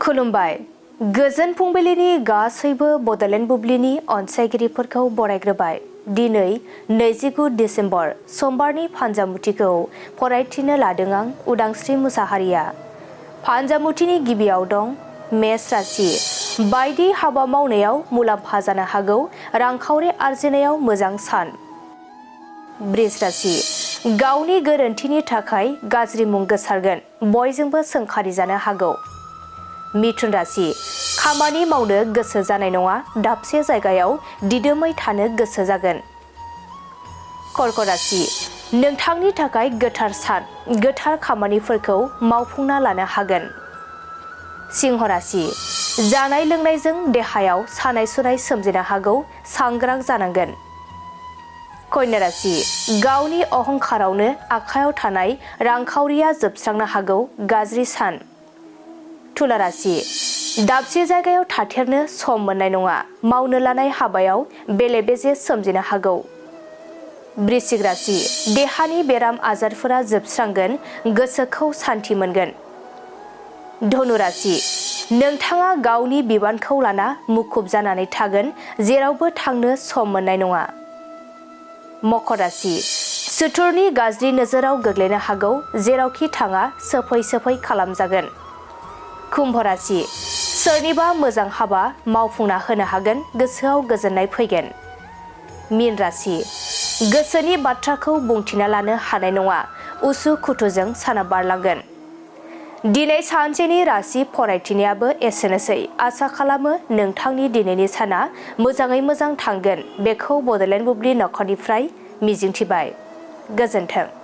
खुलुमबाय गोजोन फुंबिलिनि गासैबो बड'लेण्ड बुब्लिनि अनसायगिरिफोरखौ बरायग्रोबाय। दिनै 29 डिसेम्बर समबारनि फान्जामुथिखौ फरायथिनो लादों आं उदांस्रि मुसाहारिया। फान्जामुथिनि गिबियाव दं मेष राशि। बायदि हाबा मावनायाव मुलाम्फा जानो हागौ, रांखावरि आर्जिनायाव मोजां सान। बृष राशि। गावनि गोरोन्थिनि थाखाय गाज्रि मुं गोसारगोन, बयजोंबो सोंखारि जानो हागौ। मिथुन राशि। खामानि मावनो गोसो जानाय नङा, दाबसे जायगायाव दिदोमै थानो गोसो जागोन। कर्क राशि। नोंथांनि थाखाय गोथार सान, गोथार खामानिफोरखौ मावफुंना लानो हागोन। सिंह राशि। जानाय लोंनायजों देहायाव सानाय सुनाय सोमजिनो हागौ, सांग्रां जानांगोन। कन्या राशि। गावनि अहंखारावनो आखायाव थानाय रांखावरिया जोबस्रांनो हागौ, गाज्रि सान। तुला राशि। दाबसे जायगायाव थाथेरनो सम मोननाय नङा, मावनो लानाय हाबायाव बेले बेजे सोमजिनो हागौ। वृश्चिक राशि। देहानि बेराम आजारफोरा जोबस्रांगोन, गोसोखौ सान्थि मोनगोन। धनु राशि। नोंथाङा गावनि बिबानखौ लाना मुखुब जानानै थागोन, जेरावबो थांनो सम मोननाय नङा। मकर राशि। सुथुरनि गाज्रि नोजोराव गोग्लैनो हागौ, जेरावखि थाङा सोफै सोफै खालामजागोन। कुम्भ राशि। सोरनिबा मोजां हाबा मावफुंना होनो हागोन, गोसोआव गोजोननाय फैगोन। मीन राशि। गोसोनि बाथ्राखौ बुंथिना लानो हानाय नङा, उसु खुथुजों साना बारलांगोन। दिनै सानसेनि राशि फरायथिनायाबो एसेनोसै। आसा खालामो नोंथांनि दिनैनि साना मोजाङै मोजां थांगोन, बेखौ बड'लेण्ड बुब्लि नखरनिफ्राय मिजिंथिबाय। गोजोन्थों।